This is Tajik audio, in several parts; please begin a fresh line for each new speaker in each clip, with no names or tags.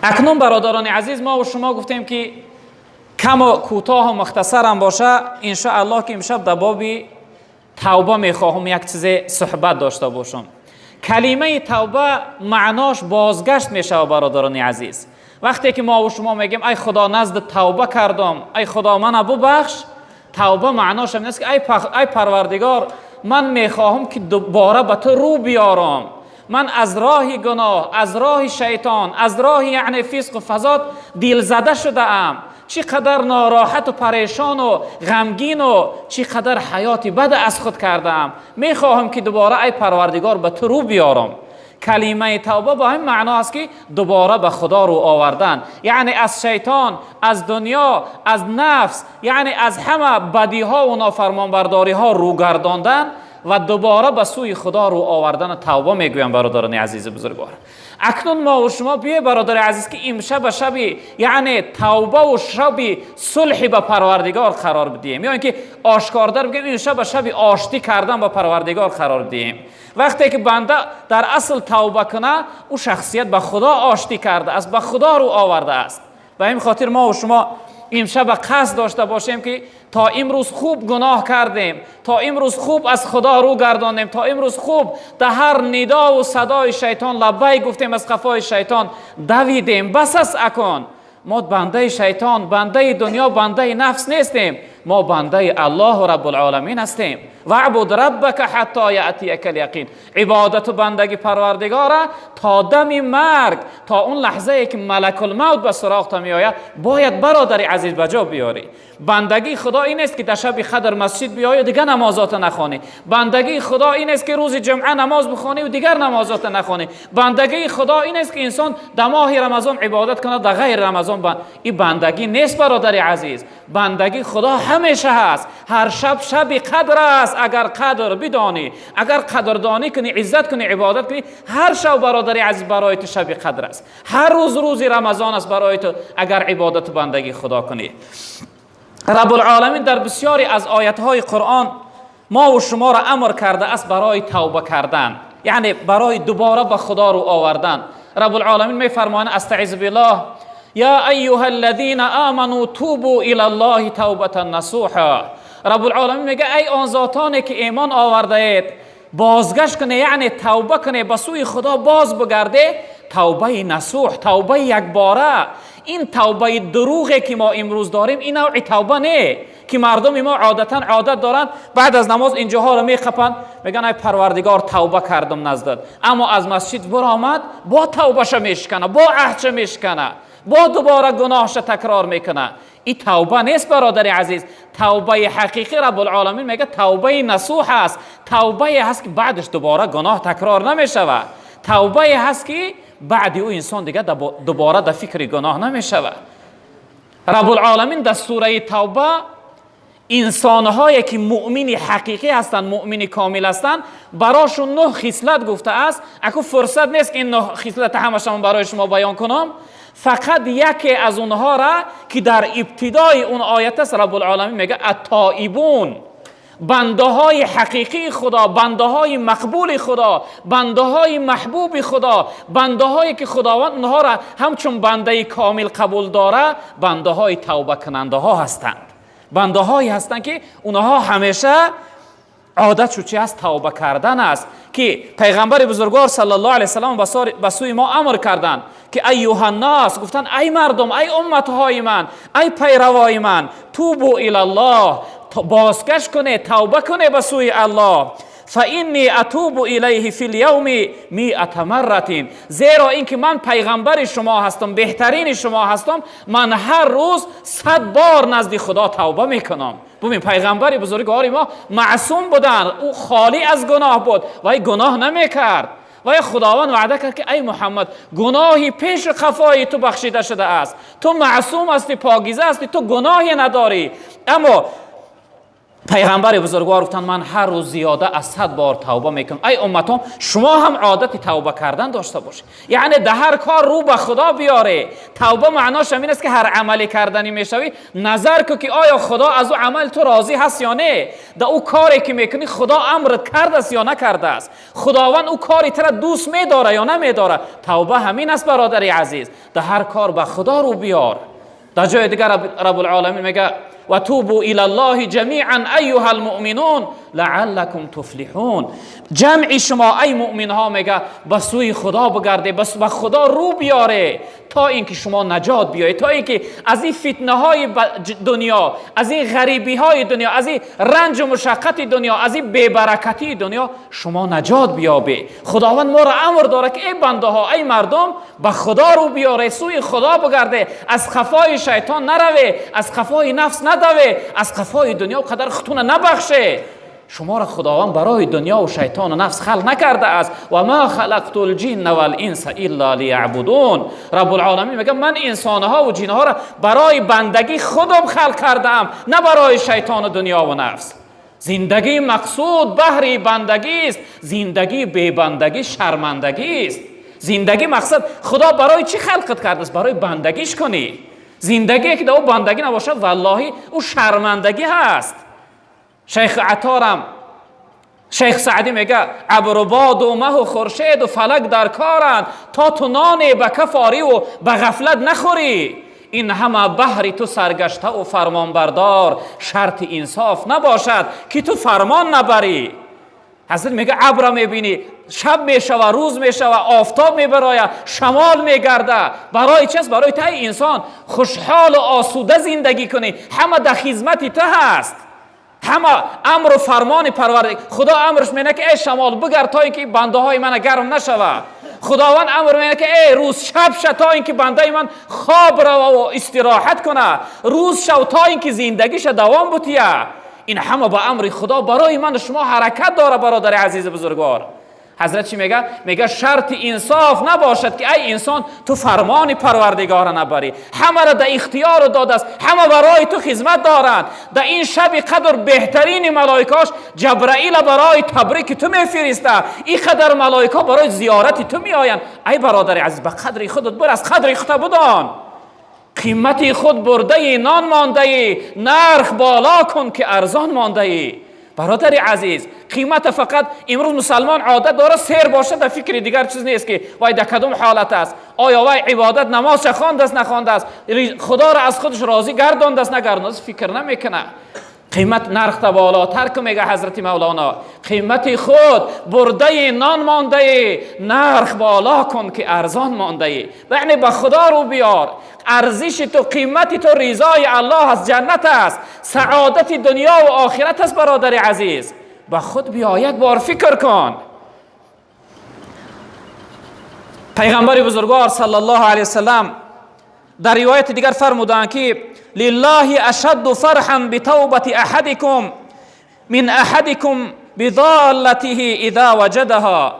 Акнун, бародарони азиз, мо шумо гуфтем, ки каму кӯтоҳу мухтасарам боша, иншоаллоҳ, ки имшаб дар боби тавба мехоҳам як чизе суҳбат дошта бошам. Калимаи тавба маънош бозгашт мешавад, бародарони азиз. Вақте ки мо шумо мегӯем: «Ай Худо, назди тавба кардам, ай Худо, мана бубахш», тавба маънош ин аст, ки ай Парвардигор, ман мехоҳам, ки дубора ба ту рӯ биёрам. Ман аз роҳи гуноҳ, аз роҳи шайтон, аз роҳи, яъне, фисқу фасод дилзада шудаам. Чӣ қадар нороҳату парешону ғамгину чӣ қадар ҳаёти бад аз худ кардаам. Мехоҳам, ки дубора, ай Парвардигор, ба ту рӯ биёрам. Калимаи тавба ба ҳамин маъно аст, ки дубора ба Худо рӯ овардан, яъне аз шайтон, аз дунё, аз нафс, яъне аз ҳама бадиҳо ва нофармонбардориҳо рӯ гардондан ва дубора ба сӯи Худо рӯ овардан тавба мегӯям, бародарони азизи бузургвор. Акнун мо шумо биё, бародари азиз, ки имшаба шаби, яъне, тавбаву шаби сулҳи ба Парвардигор қарор бидиҳем, ё ин ки ошкордар бигӯем, имшаба шаби оштӣ кардан ба Парвардигор қарор бидиҳем. Вақте ки банда дар асл тавба куна, ӯ шахсият ба Худо оштӣ кардааст, ба Худо рӯ овардааст. Ба ин хотир мо шумо имшаба қасд дошта бошем, ки то имрӯз хуб гуноҳ кардем, то имрӯз хуб аз Худо рӯ гардондем, то имрӯз хуб дар ҳар нидову садои шайтон лаббайк гуфтем, аз қафои шайтон давидем. Бас аст. Акун мо бандаи шайтон, бандаи дунё, бандаи нафс нестем. Мо бандаи Аллоҳу Раббулоламин ҳастем. واعبد ربك حتى يأتيك اليقين. Ибодату бандагӣ Парвардигора то дами марг, то он лаҳзае ки малакулмавт ба суроғта меояд, бояд, бародари азиз, ба ҷо биёрӣ. Бандагии Худо ин нест, ки дар шаби қадр масҷид биёю дигар намозота нахонӣ. Бандагии Худо ин нест, ки рӯзи ҷумъа намоз бихонӣ дигар намозота нахонӣ. Бандагии Худо ин нест, ки инсон дар моҳи Рамазон ибодат кунад, дар ғайри Рамазон. Ин бандагӣ нест, бародари азиз. Бандагии Худо ҳамеша ҳаст. Ҳар шаб шаби қадр аст, агар қадр бидонӣ, агар қадрдонӣ кунӣ, иззат кунӣ, ибодат кунӣ. Ҳар шаб, бародари азиз, барои ту шаби қадр аст. Ҳар рӯз рӯзи Рамазон аст барои ту, агар ибодату бандагии Худо кунӣ. Раббулоламин дар бисёре аз оятҳои Қуръон мову шуморо амр кардааст барои тавба кардан, яъне барои дубора ба Худо рӯ овардан. Раббулоламин мефармояд: أستعيذ بالله، يا أيها الذين آمنوا توبوا إلى الله توبة نصوحا. Раббулоламин мега: «Ай он зотоне ки имон овардаед, бозгашт куне, яъне тавба куне, ба сӯи Худо боз бигарде, тавбаи насӯҳ, тавбаи якбора». Ин тавбаи дурӯғе ки мо имрӯз дорем, ин навъи тавба не, ки мардуми мо одатан одат доранд, баъд аз намоз инҷоҳоро меқапанд, мегӯянд: «Ай Парвардигор, тавба кардам наздат». Аммо аз масҷид биромад, бо тавбаша мешикана, бо аҳдша мешикана, бо дубора гуноҳша такрор мекуна. Ин тавба нест, бародари азиз. Тавбаи ҳақиқӣ, Раббулоламин мега, тавбаи насӯҳ аст, тавбае ҳаст, ки баъдаш дубора гуноҳ такрор намешавад, тавбае ҳаст, ки баъди ӯ инсон дигар дубора дар фикри гуноҳ намешавад. Раббулоламин дар сураи Тавба инсонҳое ки муъмини ҳақиқӣ ҳастанд, муъмини комил ҳастанд, барошун нӯҳ хислат гуфтааст. Аку фурсат нест, ки ин нӯҳ хислата ҳамашон барои шумо баён кунам. Фақат яке аз онҳора, ки дар ибтидои он оят аст, Раббулоламин мега: التائبون. Бандаҳои ҳақиқии Худо, бандаҳои мақбули Худо, бандаҳои маҳбуби Худо, бандаҳое ки Худованд онҳоро ҳамчун бандаи комил қабул дора, бандаҳои тавбакунандаҳо ҳастанд, бандаҳое ҳастанд, ки онҳо ҳамеша одатшу чи аст? Тавба кардан аст. Ки пайғамбари бузургвор صلى الله عليه وسلم ба сӯи мо амр карданд, ки أيها الناس, гуфтанд: «Ай мардум, ай умматҳои ман, ай пайравои ман, توبوا إلى الله, бозгашт кунед, тавба кунед ба сӯи Аллоҳ، فإني أتوب إليه في اليوم مائة مرة. Зеро ин ки ман пайғамбари шумо ҳастам, беҳтарини шумо ҳастам, ман ҳар рӯз 100 бор назди Худо тавба мекунам». Бубин, пайғамбари бузургвори мо маъсум буданд, ӯ холӣ аз гуноҳ буд вай гуноҳ намекард. Вай Худованд ваъда кард, ки: «Ай Муҳаммад, гуноҳи пешу қафои ту бахшида шудааст, ту маъсум ҳастӣ, покиза ҳастӣ, ту гуноҳе надорӣ». Аммо Пайғамбари бузургвор гуфтанд: ман ҳар рӯз зиёда аз 100 бор тавба мекунам. Ай умматон, шумо ҳам одати тавба кардан дошта бошед, яъне дар ҳар кор рӯ ба Худо биёре. Тавба маънош ҳамин аст, ки ҳар амале карданӣ мешавӣ, назар кун, ки оё Худо аз ӯ амал ту розӣ ҳаст ё не, дар ӯ коре ки мекунӣ, Худо амрат кардааст ё накардааст, Худованд ӯ кори тура дӯст медора ё намедора. Тавба ҳамин аст, бародари азиз, дар ҳар кор ба Худо рӯ биёр. Дар ҷои дигар Раббулъоламин мегӯяд: ва тубу илаллоҳи ҷамиан айюҳал муъминун лааллакум туфлиҳун. Ҷамъи шумо, ай муъминҳо, мега, ба сӯи Худо бигарде, ба Худо рӯ биёре, то ин ки шумо наҷот биёед, то ин ки аз ин фитнаҳои дунё, аз ин ғарибиҳои дунё, аз ин ранҷу мушаққати дунё, аз ин бебаракатии дунё шумо наҷот биёбед. Худованд моро амр дорад, ки эй бандаҳо, эй мардум, ба Худо рӯ биёре, сӯи Худо бигарде, аз қафои шайтон нараве, аз қафои нафс надаве, аз қафои дунё қадар хутуна набахше. Шуморо Худованд барои дунё ва шайтону нафс халқ накардааст. Ва ма халақту лҷинна вал-инса илла лияъбудун. Раббулъоламин мегӯяд: ман инсонҳо ва ҷинҳоро барои бандагӣ худам халқ кардаам, на барои шайтону дунё ва нафс. Зиндагӣ мақсуд баҳри бандагист, зиндагӣ бебандагӣ шармандагист. Зиндагӣ мақсад, Худо барои чӣ халқат кардааст? Барои бандагиш кунӣ. Зиндагие ки дар ӯ бандагӣ набошад, валлоҳи, ӯ шармандагӣ ҳаст. Шайх Аторам, Шайх Саъдӣ мега: абру боду маҳу хуршеду фалак дар коранд, то ту ноне ба каф ориву ба ғафлат нахӯрӣ. Ин ҳама баҳри ту саргаштаву фармонбардор, шарти инсоф набошад, ки ту фармон набарӣ. Ҳазрат мега: абра мебинӣ, шаб мешава, рӯз мешава, офтоб мебарояд, шамол мегарда. Барои чист? Барои ту, ай инсон, хушҳолу осуда зиндагӣ кунӣ. Ҳама дар хизмати ту ҳаст, ҳама амру фармони Парвардигор. Худо амрш менад, ки эй шамол, бигард, то ин ки бандаҳои мана гарм нашава. Худованд амр менад, ки эй рӯз, шаб ша, то ин ки бандаи ман хоб рававу истироҳат куна. Рӯз шав, то ин ки зиндагиша давом бутия. Ин ҳама ба амри Худо барои ману шумо ҳаракат дора, бародари азизи бузургвор. Ҳазрат чӣ мега? Мега: шарти инсоф набошад, ки ай инсон, ту фармони Парвардигора набарӣ. Ҳамаро дар ихтиёру додааст, ҳама барои ту хизмат доранд. Дар ин шаби қадр беҳтарини малоикаош Ҷабраила барои табрики ту мефириста. Ин қадар малоика барои зиёрати ту меоянд. Ай бародари азиз, ба қадри худат бирас, қадри худта бидон. Қимати худ бурдаи нон мондаӣ, нарх боло кун, ки арзон мондаӣ. Бародари азиз, қимата фақат имрӯз мусалмон одат дорад, сер бошад, дар фикри дигар чиз нест, ки вай дар кадом ҳолат аст, оё вай ибодат, намозша хондааст, нахондааст, Худоро аз худаш розӣ гардондааст, нагардондааст, фикр намекунад. Қимат, нархта болотар кун, мега ҳазрати Мавлоно. Қимати худ бурдаи нон мондаӣ, нарх боло кун, ки арзон мондаӣ. Яъне ба Худо рӯ биёр. Арзиши ту, қимати ту ризои Аллоҳ аст, ҷаннат аст, саодати дунё ва охират аст. Бародари азиз, ба худ биё, як бор фикр кун. Пайғамбари бузургвор саллаллоҳу алайҳи васаллам дар ривояти дигар фармуданд, ки лиллаҳи ашадду фарҳан битавбати аҳадикум мин аҳадикум бидоллатиҳи иза ваҷадаҳа.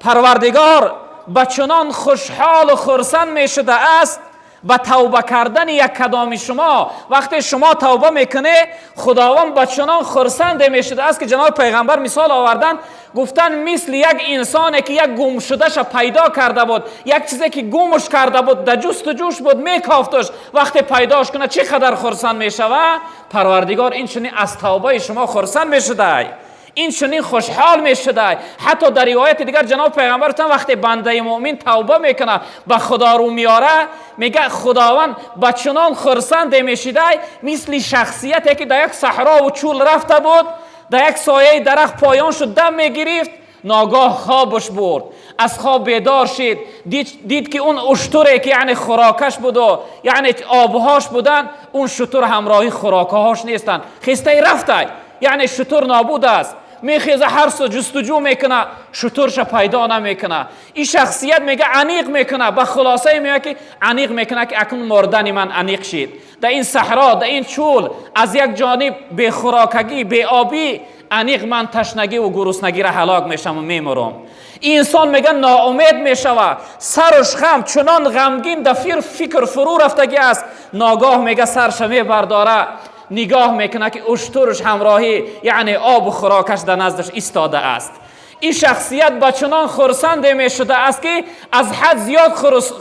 Парвардигор ба чунон хушҳолу хурсанд мешудааст ба тавба кардани як кадоми шумо. Вақте шумо тавба мекунед, Худованд ба чунон хурсанде мешудааст, ки ҷаноби пайғамбар мисол оварданд, гуфтанд: мисли як инсоне, ки як гумшудаша пайдо карда буд, як чизе ки гумш карда буд, дар ҷустуҷӯш буд, мекофтуш, вақте пайдош кунад, чӣ қадар хурсанд мешавад. Парвардигор ин чунин аз тавбаи шумо хурсанд мешудай, ин чунин хушҳол мешудай. Ҳатто дар ривояти дигар ҷаноб пайғамбар гуфтанд: вақте бандаи муъмин тавба мекунад, ба Худо рӯ меёра, мега, Худованд ба чунон хурсанде мешидай, мисли шахсияте, ки дар як саҳрову чӯл рафта буд, дар як сояи дарахт поён шуд, дам мегирифт, ногоҳ хобаш бурд, аз хоб бедор шид, дид, ки он уштуре, ки яъне хӯрокаш буду яъне обҳош буданд, он шутур ҳамроҳи хӯрокаҳош нестанд, хестаи рафтай, яъне шутур нобуд аст. Мехеза, ҳар су ҷустуҷӯ мекуна, шутурша пайдо намекуна. Ин шахсият, мега, аниқ мекуна, ба хулосае меояд, ки аниқ мекуна, ки акнун мурдани ман аниқ шид. Дар ин саҳро, дар ин чӯл, аз як ҷониб бехӯрокагӣ, беобӣ, аниқ ман ташнагиву гуруснагиро ҳалок мешавам, мемурам. Инсон, мега, ноумед мешава, саруш хам, чунон ғамгин, дар фикр фурӯ рафтагӣ аст. Ногоҳ, мега, сарша мебардора. Нигоҳ мекунад, ки уштурш ҳамроҳӣ, яъне об хӯрокаш дар наздаш истодааст. Ин шахсият ба чунон хурсанде мешудааст, ки аз ҳад зиёд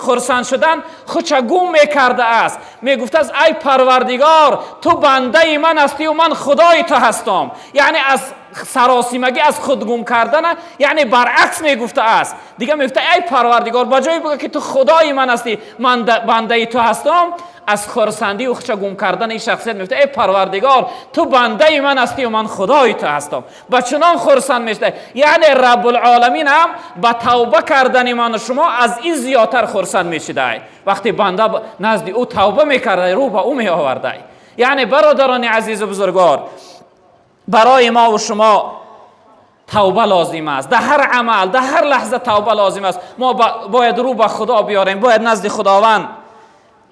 хурсанд шудан худша гум мекардааст. Мегуфтааст: «Ай Парвардигор, ту бандаи ман ҳастию ман Худои ту ҳастам». Яъне аз саросимагӣ, аз худ гум кардана, яъне баръакс мегуфтааст. Дига мегуфта: «Ай Парвардигор», ба ҷое бигӯ, ки ту Худои ман ҳастӣ, ман бандаи ту ҳастам, аз хурсандию худша гум кардан ин шахсият мегуфта: «Эй Парвардигор, ту бандаи ман ҳастию ман Худои ту ҳастам». Ба чунон хурсанд мешуда, яъне Раббулъоламин ҳам ба тавба кардани ману шумо аз ин зиёдтар хурсанд мешудай, вақте банда назди ӯ тавба мекарда, рӯ ба ӯ меовардай. Яъне, бародарони азизу бузургвор, барои мо ва шумо тавба лозим аст. Дар ҳар амал, дар ҳар лаҳза тавба лозим аст. Мо бояд рӯ ба Худо биёрем, бояд назди Худованд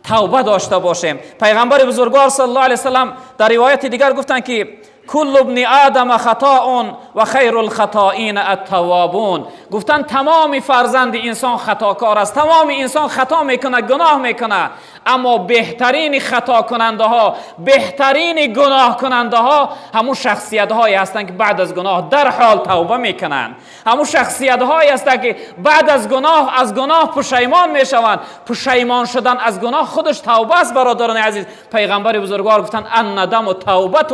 тавба дошта бошем. Пайғамбари бузургвор саллаллоҳу алайҳи васаллам дар ривояти дигар гуфтанд, ки كل ابن آدم خطاء وخير الخطائين التوابون. Гуфтанд, тамоми фарзанди инсон хатокор аст, тамоми инсон хато мекунад, гуноҳ мекунад, аммо беҳтарини хатокунандаҳо, беҳтарини гуноҳкунандаҳо ҳамун шахсиятҳое ҳастанд, ки баъд аз гуноҳ дарҳол тавба мекунанд, ҳамун шахсиятҳое ҳастанд, ки баъд аз гуноҳ аз гуноҳ пушаймон мешаванд. Пушаймон шудан аз гуноҳ худаш тавба аст, бародарони азиз. Пайғамбари бузургвор гуфтанд: الندم توبة.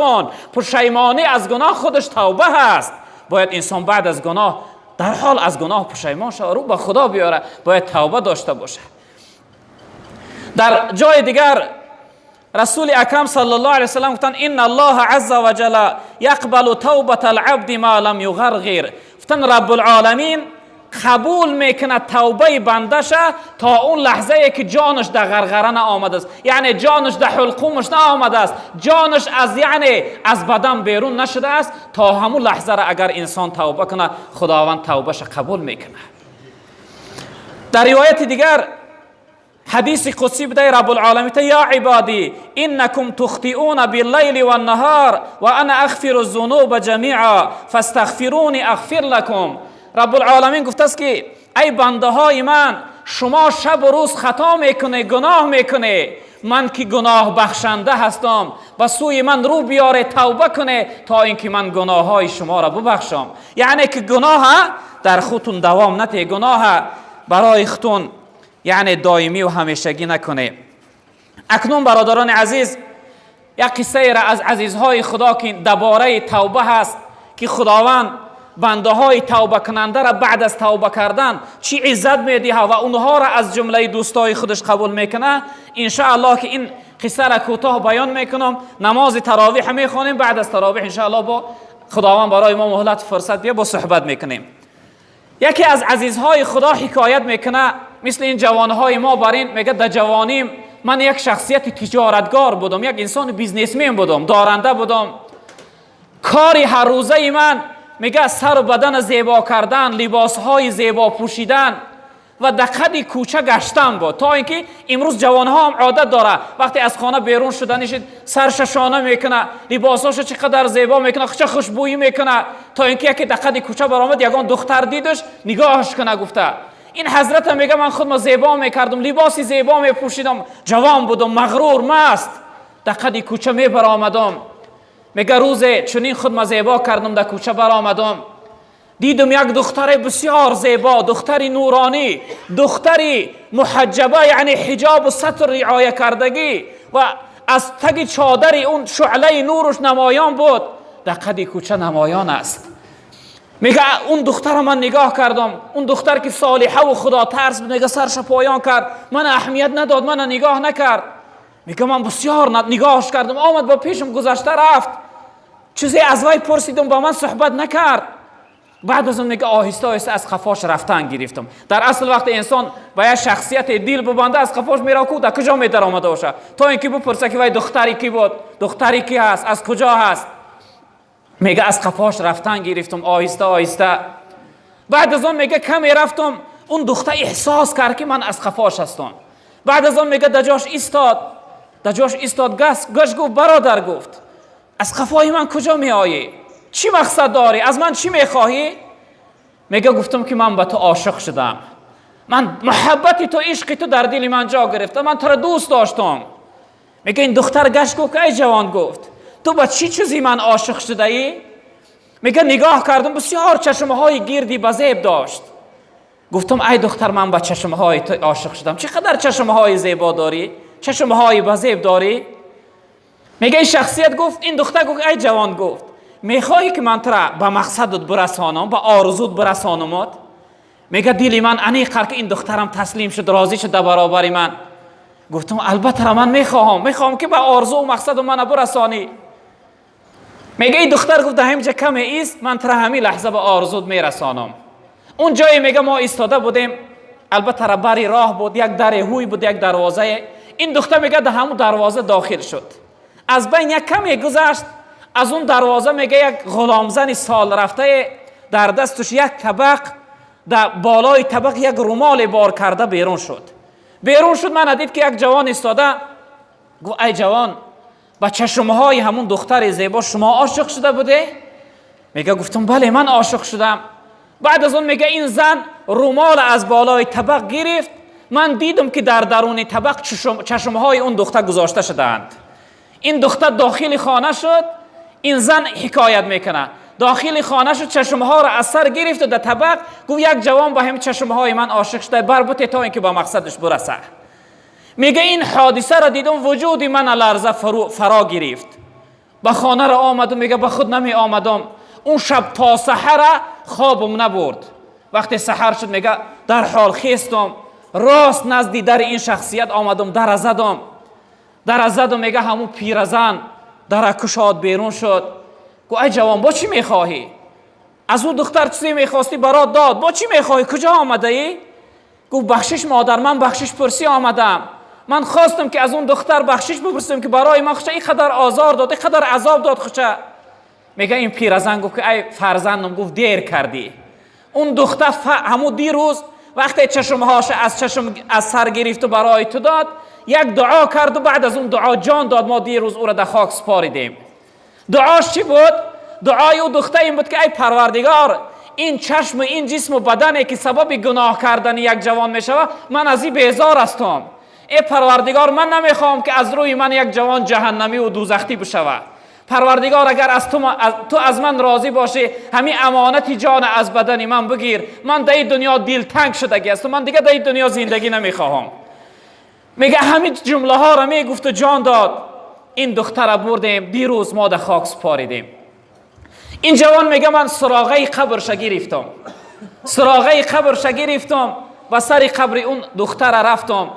Пушаймонӣ аз гуноҳ худаш тавба ҳаст. Бояд инсон баъд аз гуноҳ дарҳол аз гуноҳ пушаймон шавад, рӯ ба Худо биёрад, бояд тавба дошта бошад. Дар ҷои дигар Расули Акрам саллаллоҳу алайҳи васаллам гуфтанд: إن الله عز وجل يقبل توبة العبد ما لم يغرغر. Гуфтанд, Раббулъоламин қабул мекунад тавбаи бандаша то он лаҳзае, ки ҷонаш дар ғарғара наомадааст, яъне ҷонаш дар ҳулқумаш наомадааст, ҷонаш аз, яъне аз бадан берун нашудааст. То ҳамун лаҳзара агар инсон тавба кунад, Худованд тавбаша қабул мекунад. Дар ривояти дигар, ҳадиси қудсӣ будаи, Раббулъоламин: «يا عبادي إنكم تخطئون بالليل والنهار وأنا أغفر الذنوب جميعا فاستغفروني أغفر لكم». Раббулъоламин гуфтааст, ки ай бандаҳои ман, шумо шабу рӯз хато мекунед, гуноҳ мекунед, ман ки гуноҳбахшанда ҳастам, ба сӯи ман рӯ биёре, тавба кунед, то ин ки ман гуноҳҳои шуморо бубахшам. Яъне ки гуноҳа дар худтун давом натиҳ, гуноҳа барои худтун, яъне доимӣ ва ҳамешагӣ накунед. Акнун, бародарони азиз, як қиссаеро аз азизҳои Худо, ки дар бораи тавба ҳаст, ки Худованд бандаҳои тавбакунандаро баъд аз тавба кардан чӣ иззат медиҳад ва онҳоро аз ҷумлаи дӯстои худаш қабул мекунад, иншааллоҳ, ки ин қиссаро кӯтоҳ баён мекунам. Намози таровиҳ мехонем, баъд аз таровиҳ, иншааллоҳ, бо Худованд барои мо муҳлат, фурсат бия, бо суҳбат мекунем. Яке аз азизҳои Худо ҳикоят мекунад, мисли ин ҷавонҳои мо бар ин мега: дар ҷавоним ман як шахсияти тиҷоратгор будам, як инсони бизнесмен будам, доранда будам. Кори ҳаррӯзаи ман, мега, сару бадана зебо кардан, либосҳои зебо пӯшидан ва дар қади кӯча гаштан буд. То ин ки имрӯз ҷавонҳо ҳам одат дорад, вақте аз хона берун шуда нишид, сарша шона мекунад, либосҳоша чӣ қадар зебо мекунад, ча хушбӯӣ мекунад, то ин ки яке дар қади кӯча баромад, ягон духтар дидаш, нигоҳаш куна гуфта. Ин ҳазрата мега: ман худмо зебо мекардам, либоси зебо мепӯшидам, ҷавон будам, мағрур, маст, дар қади кӯча мебаромадам. Мега, рӯзе чунин худма зебо кардам, дар кӯча баромадам, дидам як духтари бисёр зебо, духтари нуронӣ, духтари муҳаҷҷаба, яъне ҳиҷобу сатр риоя кардагӣ, ва аз таги чодари он шуълаи нуруш намоён буд, дар қади кӯча намоён аст. Мега, он духтара ман нигоҳ кардам. Он духтар, ки солиҳаву худотарс буд, мега, сарша поён кард, мана аҳамият надод, мана нигоҳ накард. Мега, ман бисёр нигоҳш кардам, омад, ба пешам гузашта рафт, чизе аз вай пурсидам, ба ман суҳбат накард. Баъд аз он, мега, оҳиста оҳиста аз қафош рафтан гирифтам. Дар асл, вақте инсон ба як шахсияте дил бубанда, аз қафош мерав, ку дар куҷо медаромада бошад, то ин ки бипурса, ки вай духтари кӣ буд, духтари кӣ ҳаст, аз куҷо ҳаст. Мега, аз қафош рафтан гирифтам оҳиста оҳиста. Баъд аз он, мега, каме рафтам, он духтар эҳсос кард, ки ман аз қафош ҳастам. Баъд аз он, мега, дар ҷош истод, дар ҷош истод, гаш гуфт: «Бародар», гуфт, «аз қафои ман куҷо меоӣ? Чӣ мақсад дорӣ? Аз ман чӣ мехоҳӣ?» Мега, гуфтам, ки ман ба ту ошиқ шудам, ман муҳаббати ту, ишқи ту дар дили ман ҷо гирифта, ман туро дӯст доштам. Мегӯ, ин духтар гашт, гуфт: «Эй ҷавон», гуфт, «ту ба чӣ чизи ман ошиқ шудаӣ?» Мега, нигоҳ кардам, бисёр чашмҳои гирди базеб дошт. Гуфтам: «Ай духтар, ман ба чашмҳои ту ошиқ шудам. Чӣ қадар чашмҳои зебо дорӣ, чашмҳои базеб дорӣ». Мега, ин шахсият гуфт, ин духтар гуфт: «Ай ҷавон», гуфт, «мехоҳӣ, ки ман тура ба мақсадат бирасонам, ба орзут бирасонамот?» Мега, дили ман аниқ кард, ки ин духтарам таслим шуд, розӣ шуд дар баробари ман. Гуфтам: «Албатта, ман мехоҳам, ки ба орзу мақсаду мана бирасонӣ». Мега, ин духтар гуфт: «Ҳаминҷа каме ист, ман тура ҳамин лаҳза ба орзут мерасонам». Он ҷое, мега, мо истода будем, албатта бари роҳ буд, як дари ҳуй буд, як дарвозае. Ин духтар, мега, дар ҳамун дарвоза дохил шуд. Аз байн як каме гузашт, аз он дарвоза, мега, як ғуломзани сол рафтае дар дасташ як табақ, дар болои табақ як румоле бор карда берун шуд. Берун шуд, мана дид, ки як ҷавон истода. Гуфт: «Ай ҷавон, ба чашмҳои ҳамун духтари зебо шумо ошиқ шуда буде?» Мега, гуфтам: «Бале, ман ошиқ шудам». Баъд аз он, мега, ин зан румол аз болои табақ гирифт. Ман дидам, ки дар даруни табақ чашмҳои он духтар гузошта шудаанд. Ин духтар дохили хона шуд. Ин зан ҳикоят мекунад: дохили хона шуд, чашмҳоро аз сар гирифту дар табақ гуфт: «Як ҷавон ба ҳамин чашмҳои ман ошиқ шуда, барбуте, то ин ки ба мақсадаш бураса». Мега, ин ҳодисаро дидам, вуҷуди мана ларза фаро гирифт. Ба хонаро омадам, мега, ба худ намеомадам. Он шаб то саҳара хобам набурд. Вақте саҳар шуд, мега, дар ҳол хестам, рост назди дари ин шахсият омадам, дара задам, дара задам. Мега, ҳамун пиразан дара кушод, берун шуд, гуфт: «Ай ҷавон, бо чӣ мехоҳӣ? Аз ӯ духтар чизе мехостӣ, барот дод, бо чӣ мехоҳӣ, куҷо омадаӣ?» Гуфт: «Бахшиш, модар, ман бахшиш пурсӣ омадам. Ман хостам, ки аз он духтар бахшиш бипурсам, ки барои ман худша ин қадар озор дод, ин қадар азоб дод худша». Мега, ин пиразан гуфт, ки: «Ай фарзандам», гуфт, «дер кардӣ. Он духтар ҳамун дирӯз, вақте чашмҳоша аз чашм аз сар гирифту барои ту дод, як дуо карду баъд аз он дуо ҷон дод. Мо дирӯз ӯро дар хок супоридем. Дуош чӣ буд? Дуои ӯ духта ин буд, ки ай Парвардигор, ин чашму ин ҷисму бадане, ки сабаби гуноҳ кардани як ҷавон мешавад, ман аз ин безор ҳастам. Э Парвардигор, ман намехоҳам, ки аз рӯи ман як ҷавон ҷаҳаннамиву дӯзахтӣ бишавад. Парвардигор, агар аз ту аз ман розӣ бошӣ, ҳамин амонати ҷон аз бадани ман бигир. Ман дар ин дунё дилтанг шудагӣ ҳастам, ман дига дар ин дунё зиндагӣ намехоҳам». Мега, ҳамин ҷумлаҳоро мегуфту ҷон дод. Ин духтара бурдем, дирӯз мо дар хок супоридем». Ин ҷавон мега, ман суроғаи қабрша гирифтам, суроғаи қабрша гирифтам, ба сари қабри он духтара рафтам.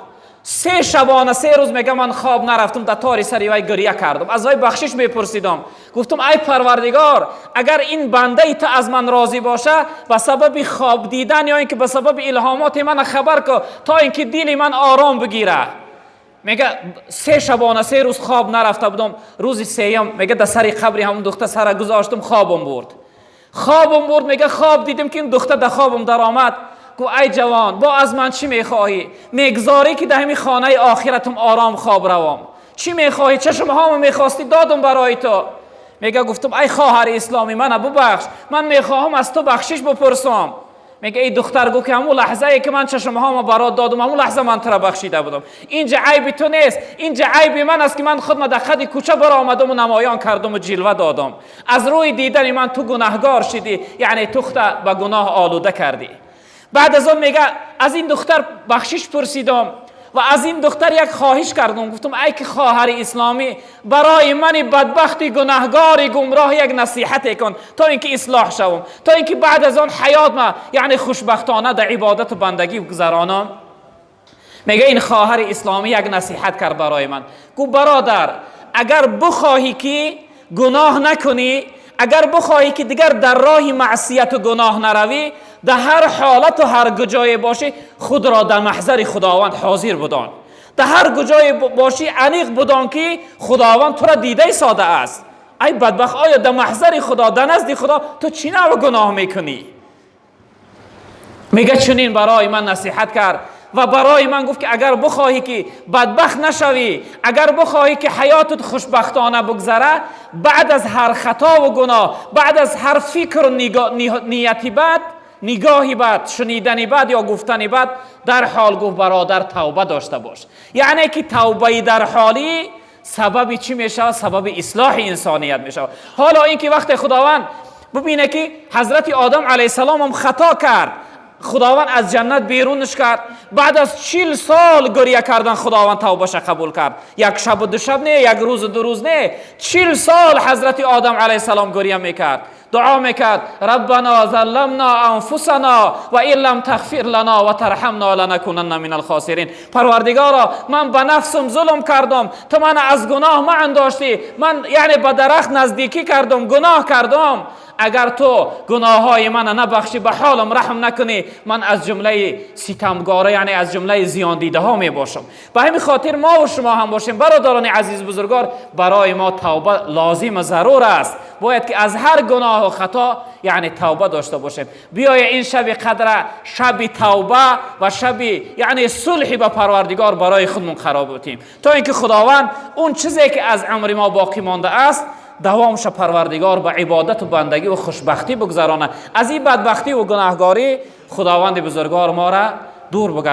3 шабона 3 рӯз, мега, ман хоб нарафтам, дар тори сари вай гиря кардам, аз вай бахшиш мепурсидам. Гуфтам: «Ай Парвардигор, агар ин бандаи ту аз ман розӣ боша, ба сабаби хоб дидан ё ин ки ба сабаби илҳомоти мана хабар ку, то ин ки дили ман ором бигира». Мега, 3 шабона 3 рӯз хоб нарафта будам. Рӯзи сеюм, мега, дар сари қабри ҳамон духтар сара гузоштам, хобам бурд, хобам бурд. Мега, хоб дидем, ки ин духтар дар хобам даромад, гуфт: «Ай ҷавон, бо аз ман чӣ мехоҳӣ? Мегзорӣ, ки дар ҳамин хонаи охиратам ором хоб равам? Чӣ мехоҳӣ? Чашмҳомо мехостӣ, додам барои ту». Мега, гуфтам: «Ай хоҳари исломӣ, мана бубахш, ман мехоҳам аз ту бахшиш бипурсам». Мега, эй духтар, гуфт, ки ҳамун лаҳзае, ки ман чашмҳомо барот додам, ҳамун лаҳза ман тура бахшида будам. Инҷа айби ту нест, инҷа айби ман аст, ки ман худма дар қади кӯча баромадаму намоён кардаму ҷилва додам. Аз рӯи дидани ман ту гунаҳгор шидӣ, яъне ту худта ба гуноҳ олуда кардӣ». Баъд аз он, мега, аз ин духтар бахшиш пурсидам ва аз ин духтар як хоҳиш кардам. Гуфтам: «Ай ки хоҳари исломӣ, барои мани бадбахти гунаҳгори гумроҳ як насиҳате кун, то ин ки ислоҳ шавам, то ин ки баъд аз он ҳаёт ма, яъне хушбахтона дар ибодату бандагӣ гузаронам». Мега, ин хоҳари исломӣ як насиҳат кард барои ман. Гуфт: «Бародар, агар бихоҳӣ, ки гуноҳ накунӣ, агар бихоҳӣ, ки дигар дар роҳи маъсияту гуноҳ наравӣ, дар ҳар ҳолату ҳар куҷое бошӣ, худро дар маҳзари Худованд ҳозир будон. Дар ҳар куҷое бошӣ, аниқ будон, ки Худованд тура дида истода аст. Ай бадбахт, оё дар маҳзари Худо, дар назди Худо ту чӣ навъ гуноҳ мекунӣ?» Мега, чунин барои ман насиҳат кард ва барои ман гуфт, ки агар бихоҳӣ, ки бадбахт нашавӣ, агар бихоҳӣ, ки ҳаётат хушбахтона бигзара, баъд аз ҳар хатову гуноҳ, баъд аз ҳар фикру нияти бад, нигоҳи бад, шунидани бад ё гуфтани бад, дар ҳол, гуфт, бародар, тавба дошта бош. Яъне ки тавбаи дар ҳолӣ Сабаби чӣ мешавад? Сабаби ислоҳи инсоният мешавад. Ҳоло инки вақте Худованд бубине, ки ҳазрати Одам алайҳиссалом ҳам хато кард, Худованд аз ҷаннат берунаш кард. Баъд аз 40 сол гиря кардан Худованд тавбаша қабул кард. Як шабу ду шаб не, як рӯзу ду рӯз не, 40 сол ҳазрати Одам алайҳиссалом гиря мекард, дуо мекард: «Раббана залламна анфусана ва ин лам тағфир лана ва тарҳамна ланакунанна минал хосирин». Парвардигоро, ман ба нафсам зулм кардам, ту мана аз гуноҳ маандоштӣ. Ман, яъне, ба дарахт наздикӣ кардам, гуноҳ кардам. Агар ту гуноҳҳои мана набахшӣ, ба ҳолам раҳм накунӣ, ман аз ҷумлаи ситамгора, яъне аз ҷумлаи зиёндидаҳо мебошам. Ба ҳамин хотир мо ва шумо ҳам бошем, бародарони азиз, бузургвор, барои мо тавба лозим, зарур аст. Бояд ки аз ҳар гуноҳу хато, яъне, тавба дошта бошем. Биёя ин шаби қадра шаби тавба ва шаби, яъне, сулҳи ба Парвардигор барои худмон қарор будем, то инки Худованд он чизе ки аз умри мо боқӣ монда аст, давомша Парвардигор ба ибодату бандагӣ ва хушбахтӣ бигзаронад. Аз ин бадбахтӣ ва гунаҳгорӣ Худованди бузургвор моро дур бигардонад.